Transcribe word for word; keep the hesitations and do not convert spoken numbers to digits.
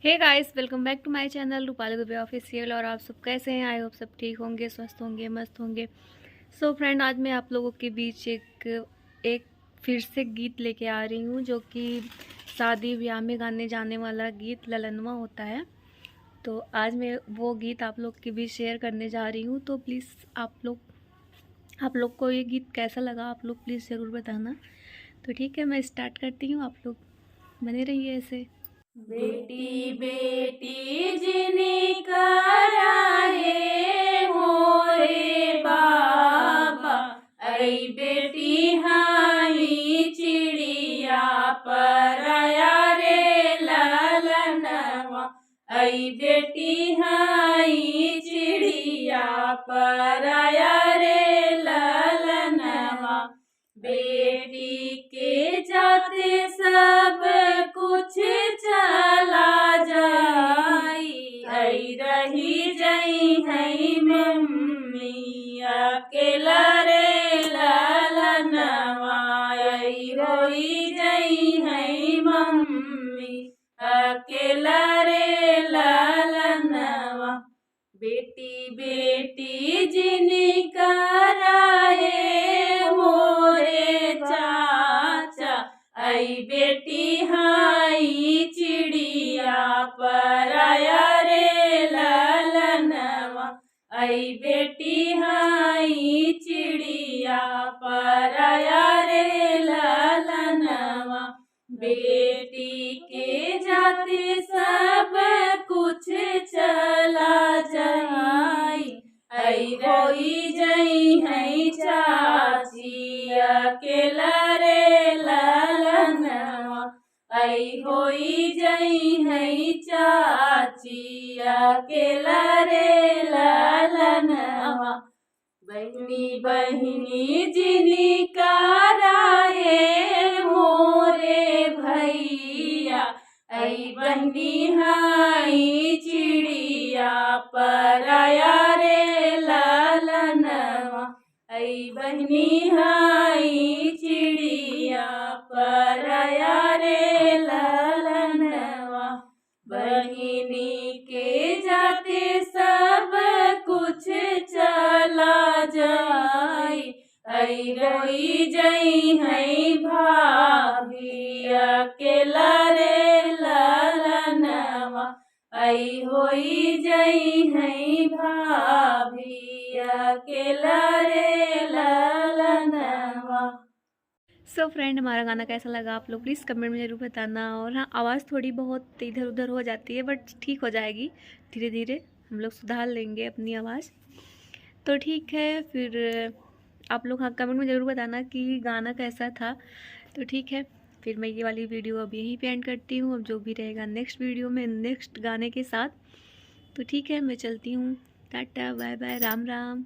Hey guys, welcome back to my channel Rupali Dubey official. और आप सब कैसे हैं? आई होप सब ठीक होंगे, स्वस्थ होंगे, मस्त होंगे। सो फ्रेंड, आज मैं आप लोगों के बीच एक एक फिर से गीत लेके आ रही हूँ, जो कि शादी ब्याह में गाने जाने वाला गीत ललनवा होता है। तो आज मैं वो गीत आप लोग के बीच शेयर करने जा रही हूँ। तो प्लीज़ आप लोग आप लोग को ये गीत कैसा लगा, आप लोग प्लीज़ ज़रूर बताना। तो ठीक है, मैं स्टार्ट करती हूँ, आप लोग बने रहिए ऐसे। बेटी बेटी जिनी करा हे मोरे बाबा, ऐ बेटी हाई चिड़िया पराया रे ललनवा, ऐ बेटी हाई चिड़िया पराया रे ललनवा। बेटी के जाते सब कुछ चला जाई, ऐ रही जइहैं मम्मी अकेला रे ललनवा, ऐ होई जइहैं मम्मी अकेला रे ललनवा। बेटी बेटी जिनी करा हे मोरे चाचा, ऐ बेटी हाई चिड़िया पराया रे ललनवा, ऐ बेटी हाई चिड़िया पराया रे ललनवा। बेटी के जाते सब कुछ चला जाई, ऐ होई जइहैं चाची अकेला रे ललनवा, ऐ होई जइहैं चाची अकेला रे ललनवा। बहिनी बहिनी जिनी करा हे मोरे भैया, ऐ बहिनी हाई चिड़िया पराया रे ललनवा, ऐ बहिनी हाई चिड़िया पराया रे ललनवा। बहिनी के जाते सब कुछ चला जाई, ऐ रोई जइहैं भाभी अकेला रे ललनवा, ऐ होई जइहैं भाभी अकेला रे ललनवा। सो फ्रेंड, हमारा गाना कैसा लगा आप लोग प्लीज़ कमेंट में ज़रूर बताना। और हाँ, आवाज़ थोड़ी बहुत इधर उधर हो जाती है, बट ठीक हो जाएगी धीरे धीरे, हम लोग सुधार लेंगे अपनी आवाज़। तो ठीक है, फिर आप लोग हाँ कमेंट में ज़रूर बताना कि गाना कैसा था। तो ठीक है, फिर मैं ये वाली वीडियो अब यहीं पे एंड करती हूँ। अब जो भी रहेगा नेक्स्ट वीडियो में नेक्स्ट गाने के साथ। तो ठीक है, मैं चलती हूँ, टाटा बाय बाय, राम राम।